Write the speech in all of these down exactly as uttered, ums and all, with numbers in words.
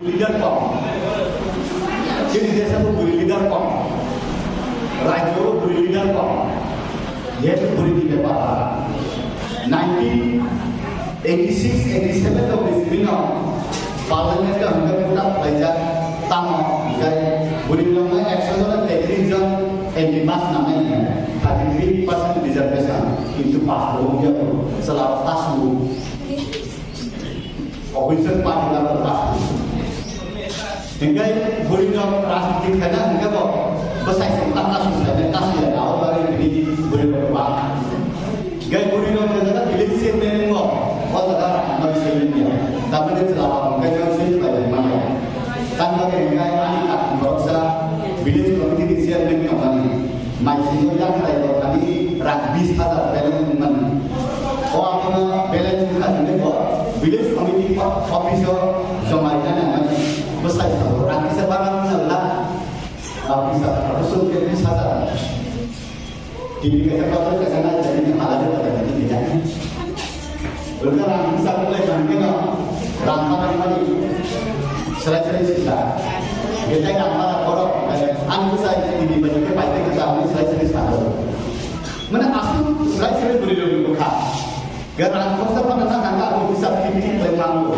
Leader kom. Chini desa bo buri leader kom. Rajyo bo buri leader kom. Jehetu buri ni bepar. Nineteen eighty-six eighty-seven rok ni simi no parliament o hwnkhai vote up khlaijak, tamo hwnkhai buri rok no ekso jon tei tris jon M P pass nangnai hwnkhai thirty three percent reservation, kintu pass bo wngya bo chwla rok pass bo. Officer party level pass. Hingkai buri no rajniti khaina hingke bo bwsai se ta kasu sai ne kasu ya na o bari bini buri no ba. Hingkai buri no ke jaga village chairman ngo o jaga noi se ni ya. Tamani chwla ba hingkai noi se bai bai ma ya. Tang ba ke hingkai ani ka borok sa village committee ni chairman no mani. Mai singno yakhrai bo thani rang bis hajar balance wngmani. O abono balance wngkha hwnwi bo village committee office o joma rina nangmani. Bwsai sabo rang kisa bagan wngna la. Rang kisa, rang kisa bis hajar. Tini kaisa kotor kaisa nai tini hala de pada tini ya. Rwkha rang kisa kulai mangkhe no rang kha rang mani selai selai sila. Betai rang kha rang borok ang kisa ini bagi ke pai ke kisa ini selai selai sila. Mana asli selai selai beri dulu buka. Ga rang kosa pada na hanga aku bisa fifty kulai mango.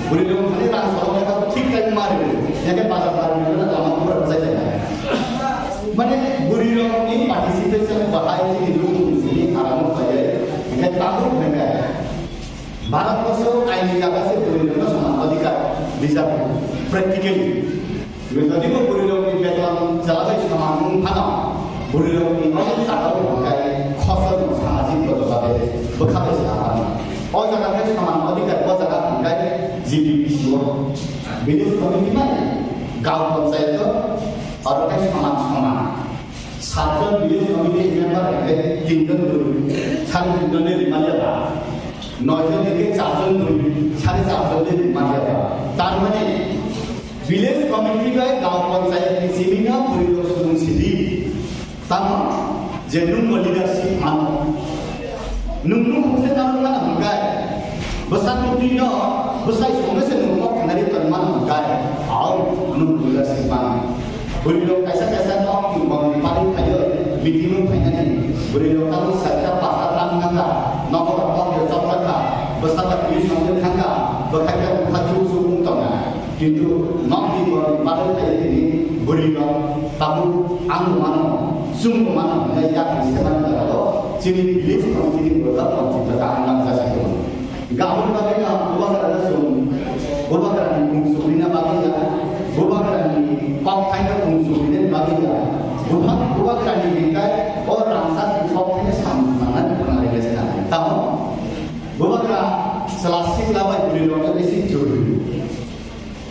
Beri dulu mana rang solo mereka thik kai mari. Yang ke pasar baru ni mana lama kurang saja. Mane buri rok ni participation bahai chini luku chini aramo khaye, hingke tabuk hingke Bharat borso aini jaga se buri rok no soman adhikar rijak practically. Jodi bo buri rok ni beton jala bai soman wng phano, buri rok ni onek jaga o hingke khosor no samajik bodo babe bwkha bai se apan. O jaga khe soman adhikar, o jaga hingke G D P C o. Village committee mane gaon panchayat o aro khe soman soman. Satjon village committee member hingke tinjon bwrwi, sare tinjon le rimaliya ba. Noijon hingke charjon bwrwi, sare charjon le rimaliya ba. Tar mane village committee bai gaon panchayat ni simi no bwrwi rok sumung sidi. Tamo je nwng bo leadership mano. Nwng nwng hwnkhe tamo mano hwnkhe bwsa kwtwi no bwsai songno se nwng kok khnari tong mano hwnkhe, au nwng leadership mano. Bwrwi rok kaisa kaisa kok nwng bongni pari phaio, meeting rok phainani. Bwrwi rok tamo sarta pasta tang nangkha, nogo rok kok rok chok nangkha, bwsa ba twi songwi thangkha, bwkha khe bwkha chuk chuk wng tongkha. Kintu nokni borok ni bagwi khlaiwi tini bwrwi rok tabuk ang mano, chwng mano hwnwi yakni semani jagao chini village committee ni borok rok chini kaham nang jasa tongo. Gabon bagwi no bubagra no chwng bubagra ni mung sukrina bagwi ya, bubagra ni kok thaino mung sukrina bagwi ya, bubagra ni hingkai o rangchak ni kok thaino samung nangna nangna rega se nangani. Tamo bubagra chwla sikla bai bwrwi rok no bisi jurui.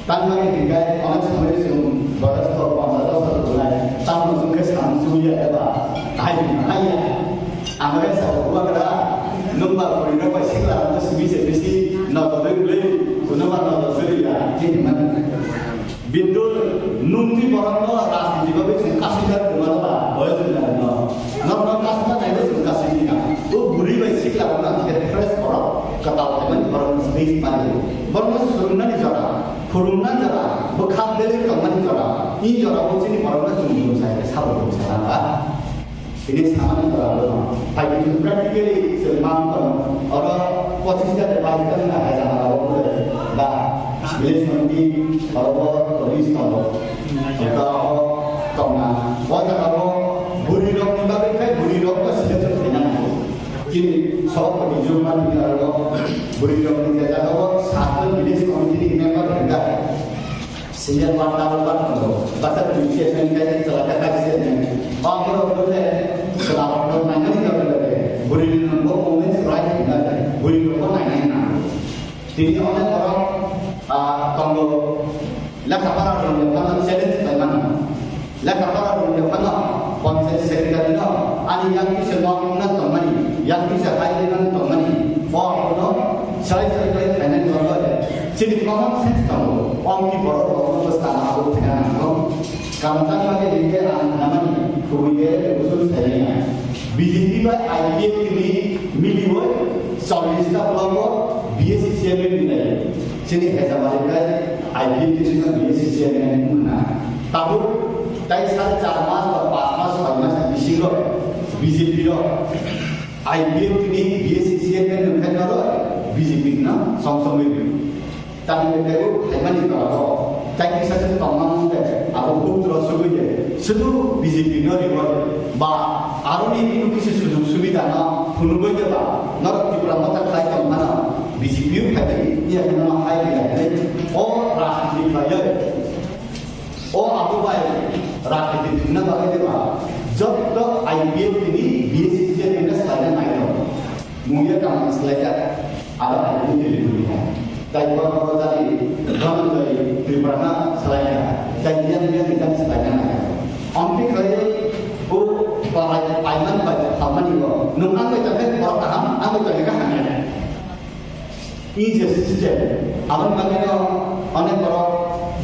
Tangmani hingkai onek somoi chwng boyos kok pondro bosor tongnai, tamo chwng khe samung chumya eba hai hai ya. Ang khe sabo bubagra nwng ba bwrwi rok bai sikla rok no simi se bisi nododoi wngwi kuno ba nododoi ya hinwi mano. Bindu nwng twi borok no rajniti bagwi chwng kasingjar kwmano ba boyos wngya no. Norok no kasingma naino chwng kasingya. O bwrwi bai sikla rok no ang khe fresh borok kwtal khaimani borok no space mani. Borok no swrwngnani jora. Khulumna jora, bwkhak belai tongmani jora, i jora bo chini borok no chwng bwsa hai khe sabo bwsa nangba. Tini samani jora bo no. Hai khe chwng practically chwng mang tong, oro pochis ta de bai ta na hai jana ro bo ba village committee oro bo police tongo. Oro tongna, o jaga bo bwrwi rok ni bagwi khai bwrwi rok no selection khaina nango. Chini sabapati Juma ni aro bwrwi rok ni jagao sat jon village committee ni member hwnjak. Senior one, double one tongo. Basa twi chairman kai chala ta kai chairman. Ba borok bole chala rok nainani jagao bwrwi rok bo women's right hwnjak. Bwrwi rok bo nainani nango. Tini onek borok, ah, tongo, lekha para rwngya phano challenge khlai mano. Lekha para rwngya phano panchayat secretary no ani yang kisa nok nang tongmani, yang kisa hai nang tongmani. O abono sai sai khlai khainani bagwi chini common sense tongo. Om ki borok rok no bwskang abo khaina nango. Karon tang bagwi hingke ang namani kubui khe usul saimanya. B J P bai I P F T ni miliwi chollish ta block o B S C chairman ni lai. Chini hejamari kai I P F T ni B S C chairman wngkha. Tabuk tai sal char mas ba pas mas, soi mas bisingo B J P rok I P F T ni B S C chairman wngkha norok B J P no song song ri. Tamo tebo phaimani tola o tai kisa se tongmani de abo buktro sugui de sudu B J P no reward ba aroni bini kisi sujug subida no phunugui de ba norok Tipra Motha khlai tongmano B J P o phaibai iya kheno hai ya o rajniti khlaioi. O abo bai rajniti thwngna bagwi de ba jotto I P F T ni B S C chairman khe swlaina naio. Mungya tamo swlaikha, abo I P F T ni mungya. Tai kok kok jati Dhananjay Tripura na swlaikha, tai niya niya ni jati swlaina naio. Amtwi khlaiwi o palai paiman bai phalmani bo nwng ang bai tongkhe borok kaham, ang bai tongkhe kaham ya. Is a system. Aboni bagwino onek borok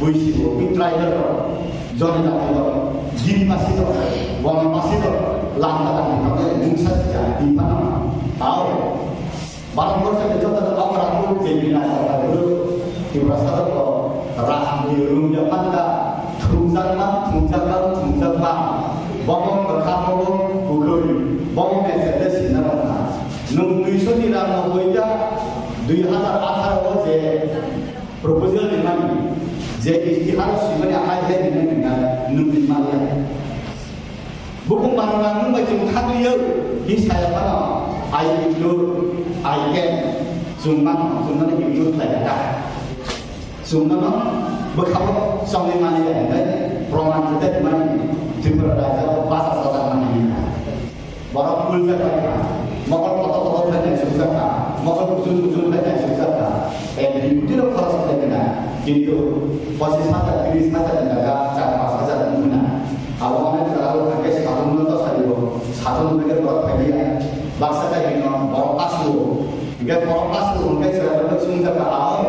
buisigo, twi tribal rok, jonojati rok, giripasi rok, gonopasi rok, langka tangni bagwi mungsa sija, di phano. Tao, Bharatborso ni joto no okra kuk je bina saka guru, Tiprasa rok rang ni rung ya panda, thumjakma, thumjakma, thumjakma, bobo kwkha, bobo kukrwi, bobo mechede sinna rok na. Nwng duiso niranobboi ta dui hazar atharo o je proposal rimani, je istihar o swimani hai hai rimani na nwng rimani ya. Bukung barang nwng bai chwng khatwi yo, hi saya phano, I ignore, I can, chwng mano, chwng mano ignore khlai ya. Chwng mano bwkhao chongwi mani ya, hwnwi proman khe tei mani Tripura rajao basa sajak mani ya. Borok pulsa khlaikha, mokol kotor kotor khlai naisukjakha, mokol kuchung kuchung khlai naisukjakha, eh, deputy rok khoroksa khlai kha, kintu pochis hajar, tris hajar ni jaga char panch hajar wngkha na. Abo onek jaga o hwnkhe satung no to sari o, satung hwnkhe borok phai ya, baksa kaiwi no borok kasu o, hwnkhe borok kasu o hwnkhe chwrai rok swngjakha, abo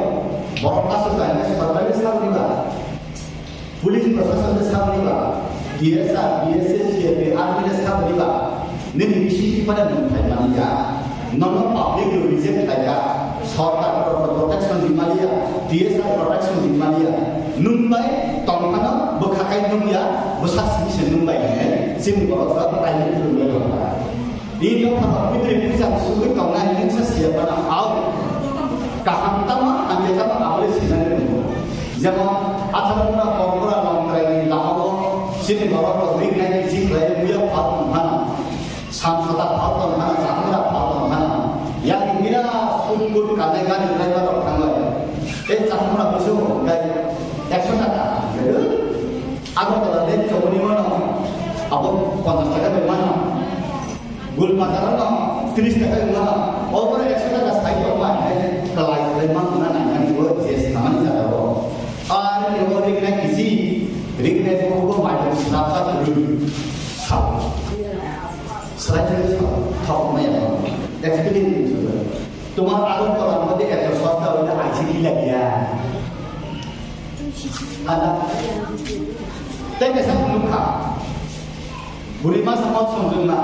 borok kasu kha hwnkhe sorkari salni ba. Police proshashan khe sakni ba, T S R, B S F, C R P F, army khe sakni ba, nini bisi pada nwng phai mani ya, nono public reject khai ya, sorkar pro-, protection di mani ya, T S R protection di mani ya, nwng bai tong phano bwkha kai nwng ya, bwsa simi se nwng bai hinwi, chini borok rok private room le tong kha. Bini nokha rok bidiri bwsang sugwi tongnai nwngsa siya phano au kaham tamo hamya tamo abole sinani tongo. Jemon atharo mura korbura longtraini lamao chini borok rok ringnai kisi khlai muya phal tong phano, samsata phal tong phano, chakmura phal tong phano, yang mira sut kut kanai gani driver rok thangbai. Tei chakmura bisingo hwnkhe ekso taka. Agartala le choboni mano, abo ponchas taka bai mano. Gul bazar no tris taka wngma, o pore ekso taka sai tongma, hai kwlai kwlai ma wngna nangmani bo je samani jaga o. Ar ni bo ringnai kisi, ringnai bo bo mai srapsa kwrwi. Sao. Srai srai sao. Thok ma ya. Experience ni sudah. Tomar Agartala mode eto sosta hoile aisi ki lagiya. Ada. Tei kaisa phunukha. Buri masa mot songjwngma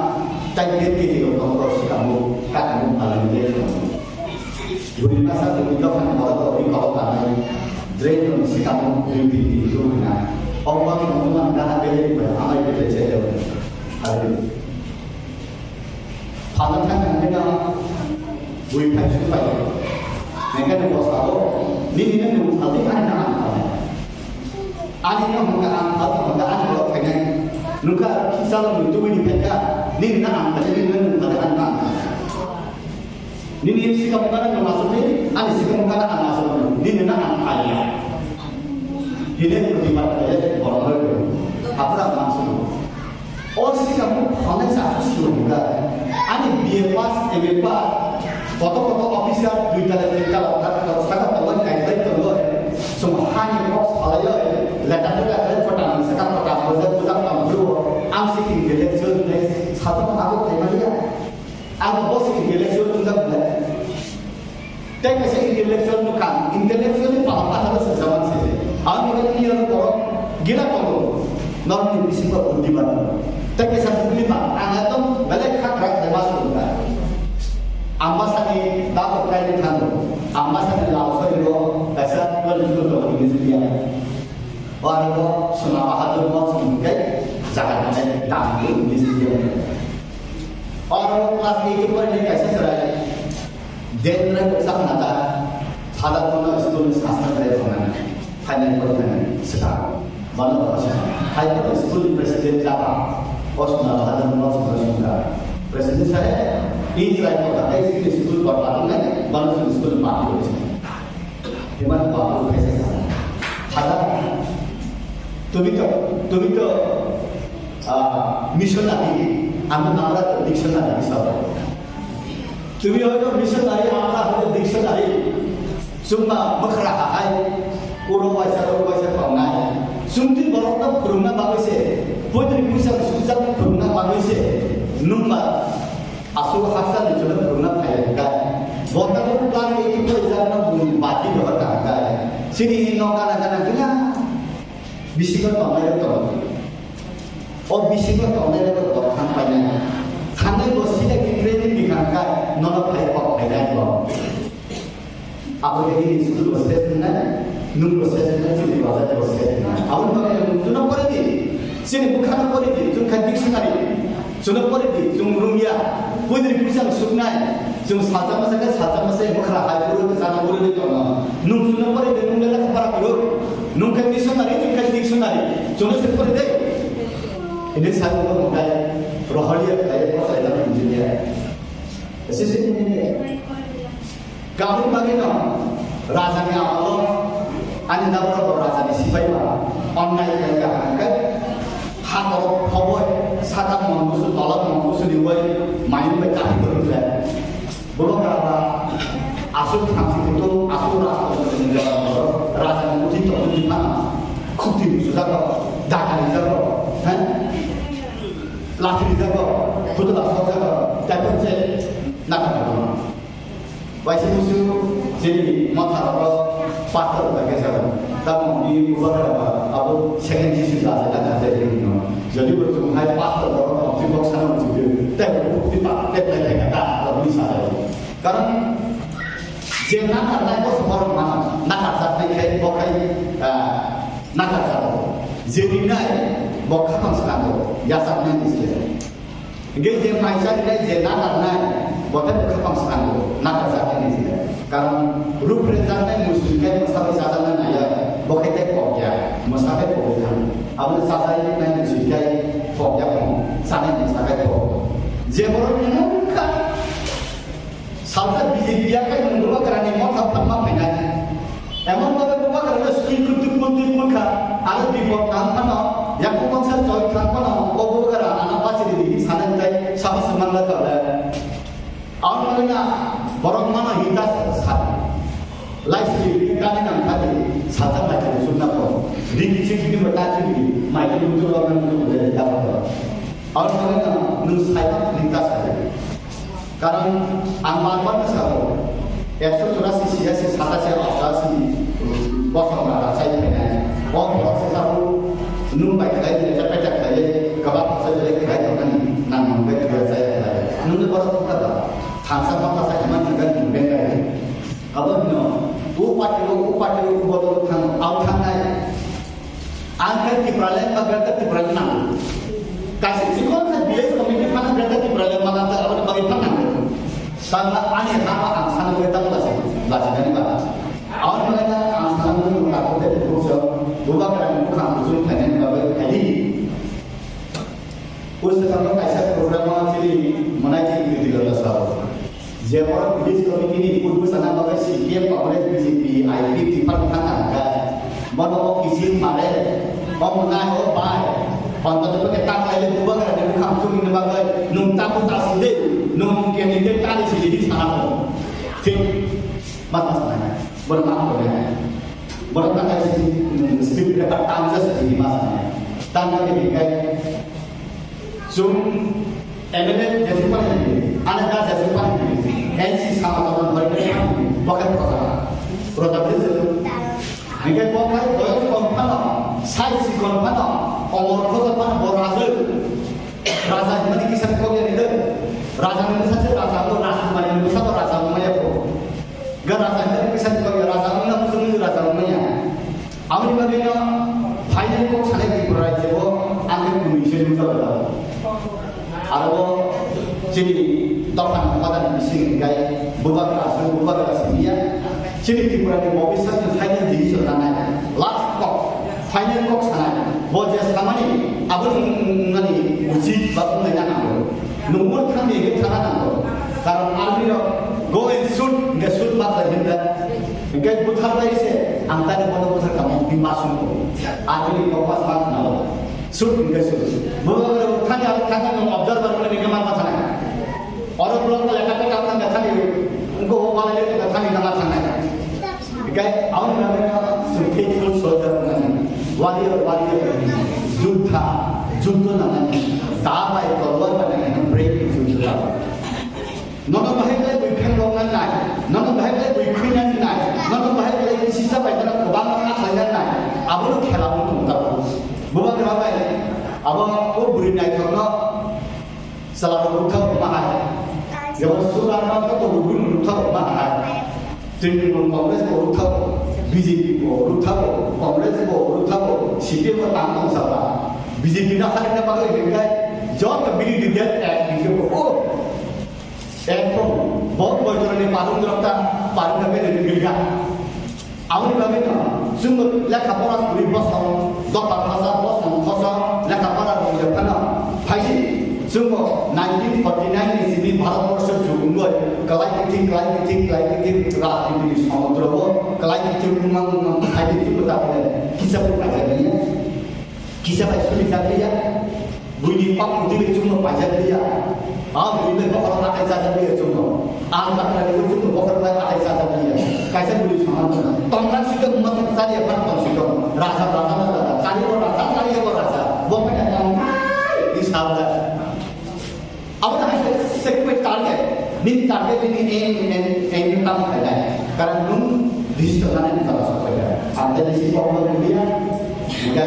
tai dead K G rok tongo sikamo kakamo phalangni bag songo. Buri masa buri dophani borok rokni kolok kanai drain rokni sikamo twi twi twi twi hwnna. Obo songjwngma gana bele bai amai bele chete. Ari. Phalna thang thang bino bui phai su phai. Nengkhe nung bosao nini nung nung phaldi ani na ang phalnai. Ani no hwnka ang phal hwnka ani borok phainai. Nungkha kisa lo nung tubui ni phaikha nini na ang phalnai nini nung phalnai ani na ang phalnai. Nini sikamo kana nung asukni ani sikamo kana ang asukni nini na ang phalya. Hine protibad khlai borok no. Apura ang asukni. O sikamo phalnai sa aswk swrwngkha. Ani B A pass, M A pass, koto koto officer, dui tala, tin tala, tar tala, saka tala, kaitlai tongo. Song hani kok salayo, leta pura khlai pota nang saka pota, bojak bojak tong bru. Ang si intellectual nai, sato ko ago khaimaliya. Ang bo si intellectual tungjak nai. Tei kaisa intellectual no kang, intellectual ni paham patharo se jaman se. Ang ni kani ni ano borok gila tongo. Norok ni bisingo buddhiman. Tei kaisa buddhiman, ang ekdom belai khakra khlai ma sung kha. Ang bwsani dato khlai ni thango. Ang bwsani lal soi ro, kaisa twelve school tongo English medium. Aro bo Sona Bahadur bo song hingke jaga nai dam ni mistri. Aro class eight pore ni kaisa chwrai. Dendra kok sak nata. Sada kono school ni sastra kare tongan. Final pore nai sita. Bano ko sa. Hai ko school ni president jaba. O Sona Bahadur bo song song. President saheb, ini chwrai ko ta kai school ko patung nai. Bano school ni patung. Iman babu kaisa sana. Hada, tumi to, tumi to, ah, missionary, ami amra to dictionary sabo. Tumi hoyto missionary, amra hoyto dictionary. Summa makhra hai, uro waisa, uro waisa tongnai. Sumti borok no phwrwngna bagwi se, putri puisa sujak phwrwngna bagwi se, nungba Aswk haksa ni chwla phwrwngna phai rwkha. Bo tabuk class eight ni phai jakna buni bati dohor kaham kha. Chini no gana gana gana bisingo tongnai rok tongo. O bisingo tongnai rok bo thang painai. Thangnai bo sida ki training ni kaham kha, nono phai kok phainai bo. Abo khe nini school bo ses wngnai, nwng bo ses wngnai, chini bazar bo ses wngnai. Aboni bagwi nwng chwngno pore di, chini bwkhano pore di, chwng kha dictionary. Chwngno pore di, chwng rwngya. Pudri puisa suknai, chwng salsa masa khe salsa masa mwkhra hai uro sana uro di tongo. Nwng chwngno pore di, nwng le lekha para kwrwi. Nwng khe missionary, chwng khe dictionary. Chwngno se pore di. Ini sai bo mwnai, roholiya khlai, bosai engineer. Assistant engineer. Kabul bagwi no rajani amalo ani daborok rajani sipai ba onnai khlai ka hwnkhai ha borok khoboi saka mon busu tolak mon busu ni wai mayung bai kati kori khlai. Borok raba asuk thamsi kutu asuk rajani rajani uthi tongwi phano khukti busu jago dakari jago, ha? Lathi jago, khutula sok jago, tai pon se nakha jago. Waisa musu chini motha rok pastor ta kesa. Tamo ni bubagra ba abo second Jisu da da da da ni no. Jodi bo chung hai pastor rok no chi bok sana chi de. Te ko ti pa te te te ka ta abo ni sa da. Karon je na ka nai ko so bar ma na ka sa te khai bo khai na ka sa. Je ni nai bo kha kam sa ko ya sa ni ni se. Hingke je maisa rinai je nakarnai, bo tei bwkha pang swkango, nakarjaknai ni sida. Karon rupre jaknai muising khe mwsa bai chajaknai naiya, bo khe tei pokya, mwsa khe pogwi thang. Aboni chajaknai muising khe pokya pong, chanai mwsa khe pok. Je borok ni nungkha, Salsa B J P ya kai nung bubagrani motha phatma phainai. Emon bhabe bubagrano sui kutu kutu kha, aro bipod nang phano, yakung mangsa choi thang phano, o bubagra ana pachiri di sanai tai sama se mangla kha le. Awn na borok mano hita sa. Lai sili kani nang kha di, salsa mai kha sukna ko. Di kichik di bata chiri, mai kutu ro nang kutu le da ko. Awn na nung sai hita sa. Karon ang bar bar no sabo, ekso churasi siyasi satasi athasi bosong rajak chai phainai. O borok se sabo, nwng bai khlai, pecha pecha khlai, kwbang bosor belai khlai tongnani, nang nwng bai khlai chai khlai. Nwng le borok wngkha ba, thansa motha sa iman nwng bai nwng bai khlai. Abo hino, o party o, o party o, o bodol thang, au thangnai. Ang khe Tipraland ba Greater Tipraland nango. Kaisa chikon sa village committee phano Greater Tipraland mana ta aboni bagwi phano nango. Tangla ani ha ba ang sana bagwi tangla se, ba se nani ba. Aboni bagwi na ang sana bagwi nung ta ko te ko so, bubagrani bukhang bujung khainani bagwi khaidi. O swkang kaisa program o chini monai chini video lo sabo. Je borok village committee ni purbo sana bagwi C P M, Congress, B J P, I P T P thang thang kha. Bono o kisil mare, o mwnai o bai. Bono to ke tak lai le bubagra ni bukhang sung ni bagwi nung ta ko ta si de, nung ke ni de ta si de sana ko. Thik, mas mas na. Bono ma ko ne. Bono ta ka si, mm, script paper tang ja si mas na. Tang ke ni kai. Chwng M L A jesuk pani di, ana da jesuk pani di, N C sama sama bari bari pani di, bokai proja, proja beri jesuk. Hingke bokai boyos kom phano, sai si kom phano, omor proja phano bo raja, raja himani kisa kok ya ni de, raja ni kisa se raja ko, raja mani kisa ko raja ko maya ko. Ga raja ni kisa ni kok ya, raja ko na musu ni raja ko maya. Aboni bagwi no Final kok sanai Tripura rajyo o ang khe kunui se nukjak rwla. Aro chini dopha ni upadani bising hinkhe bubagra aswk bubagra simiya. Chini Tripura ni bobiswt ni final decision nanai. Last kok, final kok sanai. Bo je samani abo ni wngmani usit ba wngnai na nango. Nungmung thangni hwnkhe thana nango. Karon army rok go and shoot, hwnkhe shoot ma khlai hwnda. Hwnkhe butharbai se ang tani bono buthar kamo hwnwi ma swngo. Army ni kok ma sa nango. Shoot hwnkhe shoot. Bo thani thani no observer wngmani hwnkhe ma thana. Oro block lekha ta thani thani. Wngkhe o wala lekha thani ma thana. Hinkhe aboni bagwi no chwng faithful soldier wngnani, warrior, warrior wngnani, judda, juddo nangnani, da bai tolwar bai nangnani, brave juddo. Nono bahai khlai bui phengrokna nai, nono bahai khlai bui khuina nai, nono bahai khlai sisa bai nono kwbangma khlaina nai, abono khela wng tong tabuk. Bubagra bai abo o bwrwi naithokno Chwla rok rwktharok ma hai. Jemon Sudan rok to rwgwi rwktharok ma hai. Trinamool Congress bo rwktharok, B J P bo rwktharok, Congress bo rwktharok, C P M bo tang tong sala. B J P no harina bagwi hwnkhe joto bini detail ek hwnkhe bo o. Ekdom bo boitorni parung rok ta parung rok ta rwgwi rwkha. Aboni bagwi no, chwngbo lekha pora kwrwi bosong, dopha khasa bosong khoso lekha pora rwngya phano. Phaidi, chwngbo nineteen forty nine ni simi Bharat borsho jugungoi, kwlai kithi, kwlai kithi, kwlai kithi, rajniti ni somudro bo, kwlai kithi wngmang wngmang phaidi chwngbo tabole kisa bo paijak liya. Kisa bai suri jak liya. Buini kok mudi bai chwngno paijak liya. A bui bai bokhorok atai chajak liya chwngno. Ang bakra ni chwngno bokhorok bai atai chajak liya. Kaisa bui sama chwngno. Tongna sikon masuk chaliya bak tong sikon. Raja, raja, raja. Chaliya bo raja, chaliya bo raja. Bo pai tong nai. Di sabda. Abo hai se secret target. Nini target nini aim, aim, aim ni tamo khainai. Karon nwng decision lanani jaga sokphaikha. Ang tei bisi problem wngya. Hinkhe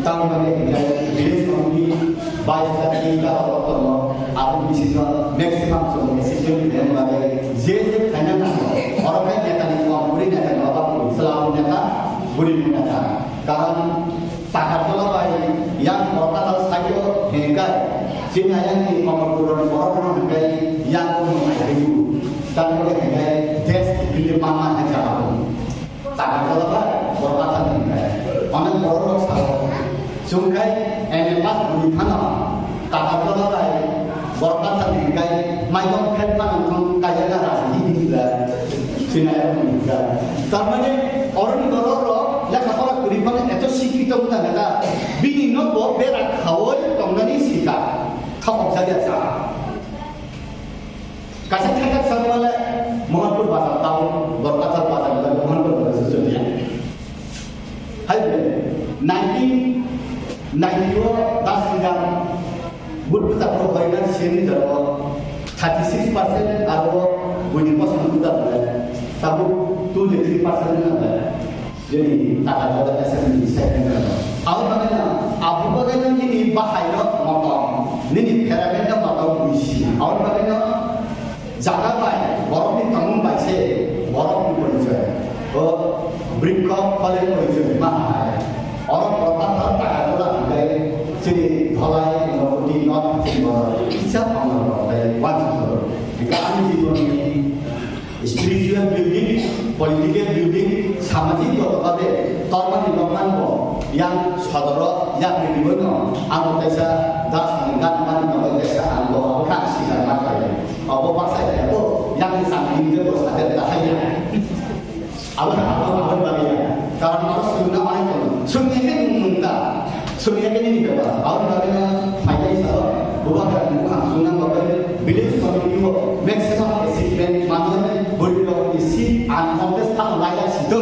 tamoni bagwi hinkhe village committee bai hinkhe tei jora rok tongo. Aboni bisingo maximum chwng assistant khlaina bagwi je je khlaina nango. Oro khai neta ni kom kwrwi neta ni oba kwrwi. Chwla bo neta, bwrwi bo neta. Karon Takarjala bai yang Borkathal saio hengkai, chini ayang ni Komolpur ni borok no hengkai yang ko no ai ribu. Tamoni hengkai des kili mama hengkai. Takarjala bai Borkathal hengkai. Onek borok rok sao. Chungkai M A pass bui phano Takarjala bai Borkathal hengkai. Maidong phet phano thong kaijakna rajniti hingla. Sinai rok hingla. Tamoni oroni borok rok lekha pora kwrwi phano eto sikito wngna neta. Bini no bo bera khaoi tongnani sika. Thokok jagya sa. Kaisa thangkha sa male Mohanpur bazar town, Borkathal bazar, Mohanpur bazar se choliya. Hai bre, nineteen ninety o das hingam, but bwsa pro hoina sini jaro thirty six percent aro buini kosom buta bre, tabu two to three percent na bre. Jadi taka jora S M E segment ro. Aw bagana, abu bagana nini bahai no motom, nini pyramid no motom buisi. Aw bagana Jaga bai borokni tongmung bai se borokni porichoi. O brikho phole porichoi ma hai. Oro borok pathar taka jora hingke chini dholai nokoti nok chini borok kisa pangno rok bai wansukjak. Hingke ani jibonni spiritual building, political building, samajik goto babe tormani nokman bo yang sodoro yang ni dibono ang kaisa das ni gan mani nokoi kaisa ang bo ang kha sikar ma khai. Abo baksa ya, oh, yang ni sang ni dia bos ada dah ya. Abo dah abo abo bagi ya. Karena abo sungna mana pun, sungna ini mungkin dah, sungna ini ni dah. Abo bagi na, mai kai sa, bukan kan bukan sungna bagi, village committee wo maximum achievement mana, beri lo isi, uncontested layak situ.